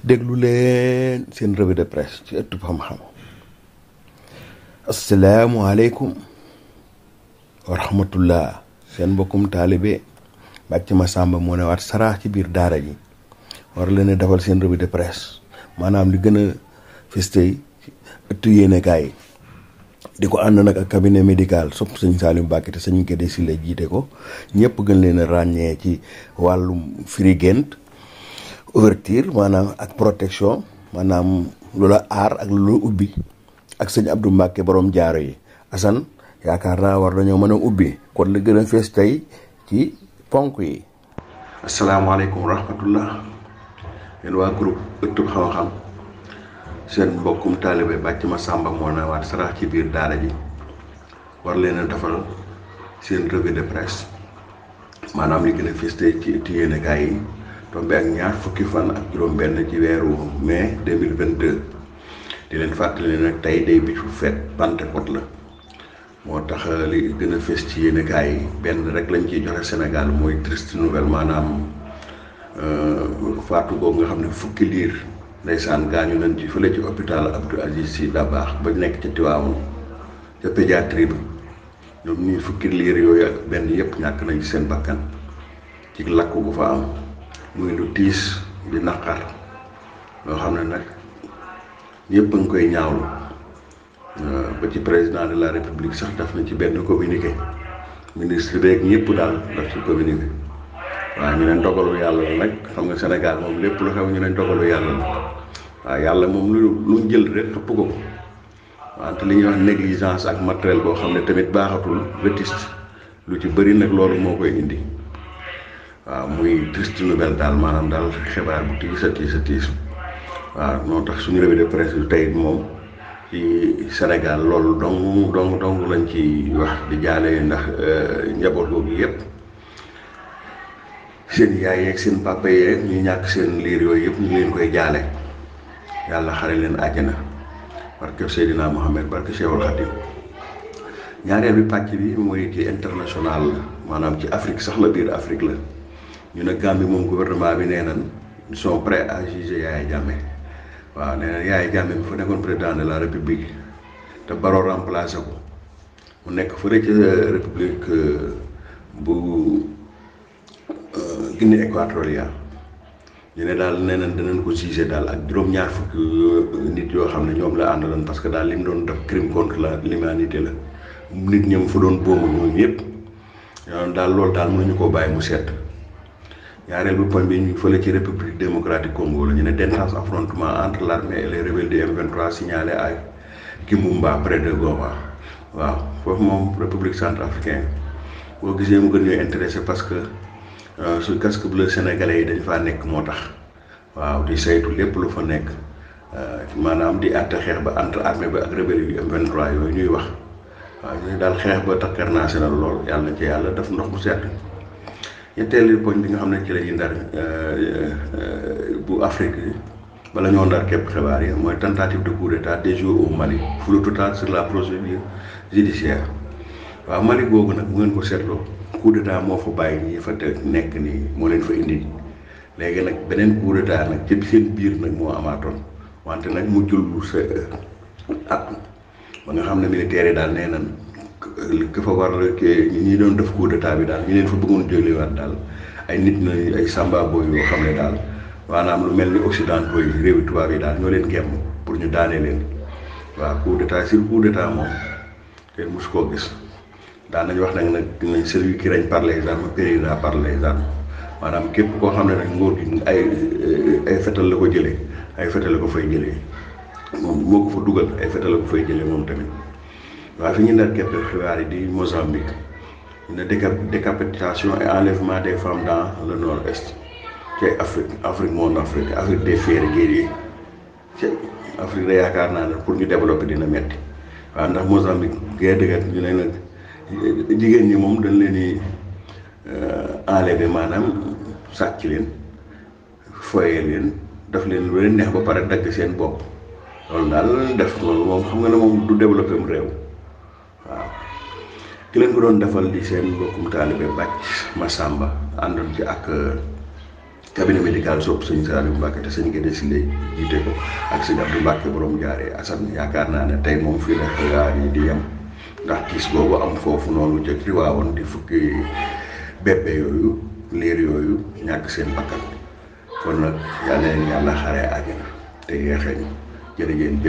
déglu leen seen revue de presse ci ëttub xam-xam. asalaamualeykum wa rahmatullah. seen mbokkum taalibe Bàcc Masamba moo ne waat saraax ci biir daara ji war leen a defal seen revue de presse maanaam li gën a festey ëttu yéenekaay yi di ko ànd nag ak cabinet médical sopp sëñ Saliou Mbacké te sëñ Gédé Sylla jiite ko ñëpp gën leen a ràññee ci wàllum firi gént ouverture maanaam ak protection maanaam lu la aar ak lu la ubbi ak sëñ Abdou Mbacké borom jaaro yi Assane yaakaar naa war dañoo mën a ubbi kon la gën a fees tey ci ponk yi. asalaamaaleykum wa rahmatullah yéen waa groupe ëttub xam-xam seen mbokkum taalibe Bàcc Masamba moo ne waat sarax ci biir daara ji war leen a defal seen revue de presse maanaam li gën a fees tey ci ëttu yéenekaay yi tombe ak ñaar fukki fan ak juróom-benn ci weeru mai 2022 di leen fàttali ne nag tey day bisu fête Pentecôte la moo tax li gën a fës ci yéenekaay yi benn rek lañ ciy joxe Sénégal mooy triste nouvelle maanaam faatu googu nga xam ne fukki liir ndeysaan gaañu nañ ci fële ci hôpital Abdou Aziz Sy Dabakh ba nekk ca Tivaouane ca pédiatrie bi ñoom ñuy fukki liir yooyu ak benn yëpp ñàkk nañ ci seen bakkan ci lakk gu fa am muy lu tiis di naqar loo xam ne nag ñëpp a ngi koy ñaawlu ba ci président de la république sax daf na ci benn communiqué ministre beeg ñëpp daal daf ci communiqué waaw ñu ne dogalu yàlla la nag xam nga Sénégal moom lépp lu xew ñu ne dogalu yàlla la waaw yàlla moom lu mu jël rek xëpp ko wante li ñuy wax négligence ak matériel boo xam ne tamit baaxatul vétuste lu ci bëri nag loolu moo koy indi. waaw muy triste nouvelle daal maanaam daal xibaar bu tiis a tiis waaw moo tax suñu revue de presse bi tey moom ci Sénégal loolu dong lañ ci wax di jaale ndax njaboot googu yëpp seen yaay yeeg seen papa yeeg ñu ñàkk seen liir yooyu yëpp ñu ngi leen koy jaale yàlla xare leen àjjana barke Seydina Mohamed barke Cheikhul Khadim. ñaareel bi pàcc bi mooy ci international la maanaam ci Afrique sax la biir Afrique la. ñu ne Gambie moom gouvernement bi nee nañ ils sont prêts à juger Yaya Jammeh waaw nee na Yaya Jammeh bi fa nekkoon président de la république te Barrow remplacé ko mu nekk fële ci république bu Guinée équatoriale ñu ne daal nee nañ danañ ko juger daal ak juróom-ñaar fukki nit yoo xam ne ñoom la àndaloon parce que daal li mu doon def crime contre l'humanité la nit ñoom fa doon boobu ñoom ñëpp yoon daal loolu daal mënuñu koo bàyyi mu sedd. ñaareel bu poñ bi ñu fële ci république démocratique Congo la ñu ne d'intenses affrontements entre l'armée et les rebelles du M23 signalés à Kimumba près de Goma waaw foofu moom république centrafricaine boo gisee mu gën ñooy intéressé parce que su casque bleu sénégalais yi dañ faa nekk moo tax waaw di saytu lépp lu fa nekk maanaam di àtte xeex ba entre armée ba ak rebelle yu M23 yooyu ñuy wax waaw ñu daal xeex ba takkar naa seen lool yàlla ci yàlla def ndox mu sedd. ñetteelu poñ bi nga xam ne ci la ñuy ndar bu Afrique bala ñoo ndar képp xibaar yi mooy tentative de coup d'état déjoué au Mali flou total sur la procédure judiciaire waaw Mali googu nag bu ngeen ko seetloo coup d'état moo fa bàyyi ñi fa nekk nii moo leen fa indi léegi nag beneen coup d'état nag ci seen biir nag moo amaatoon wante nag mu jullu sa at ba nga xam ne militaires yi daal nee nañ ki fa war ñi doon def coup d'état bi daal ñu leen fa bëggoon jóglewaat daal ay nit na ay samba boy yoo xam ne daal maanaam lu mel ni occidentaux yi réewi tubaab yi daal ñoo leen gemm pour ñu daane leen waaw coup d'état sur coup d'état moom kenn mosu koo gis daan nañu wax nag nañ celui qui règne par les armes périra par les armes maanaam képp koo xam ne nag nguur gi ay fetal la ko jëlee ay fetal la ko fay jëlee moom moo ko fa dugal ay fetal la ko fay jëlee moom tamit. waaw fi ñu nar képp xibaar yi di Mozambique ñu ne décapitation et enlèvement des femmes dans le nord-est ci Afrique monde Afrique des fiers guerriers ci Afrique da yaakaar naa ne pour ñu développer dina metti waaw ndax Mozambique gee dëggat ñu ne nag jigéen ñi moom dañ leen di enlever maanaam sàcc leen foyee leen daf leen lu leen neex ba pare dagg seen bopp loolu daal def loolu moom xam nga ne moom du développer mu réew. waaw ki leen ko doon defal di seen mbokkum taalibe Bàcc Masamba àndoon ci ak cabinet médical sopp sëñ Saliou Mbacke te sëñ Gédé Syllé jiite ko ak sëñ Abdou Mbacke borom jaaree Assane yaakaar naa ne tey moom fii la xibaar yi di yem ndax tiis boobu am foofu noonu ca Tiwaawoon di fukki bébé yooyu liir yooyu ñàkk seen bakkan kon nag yal na leen yàlla xaree àjjana te yeexee ñu jërë ngeen jëf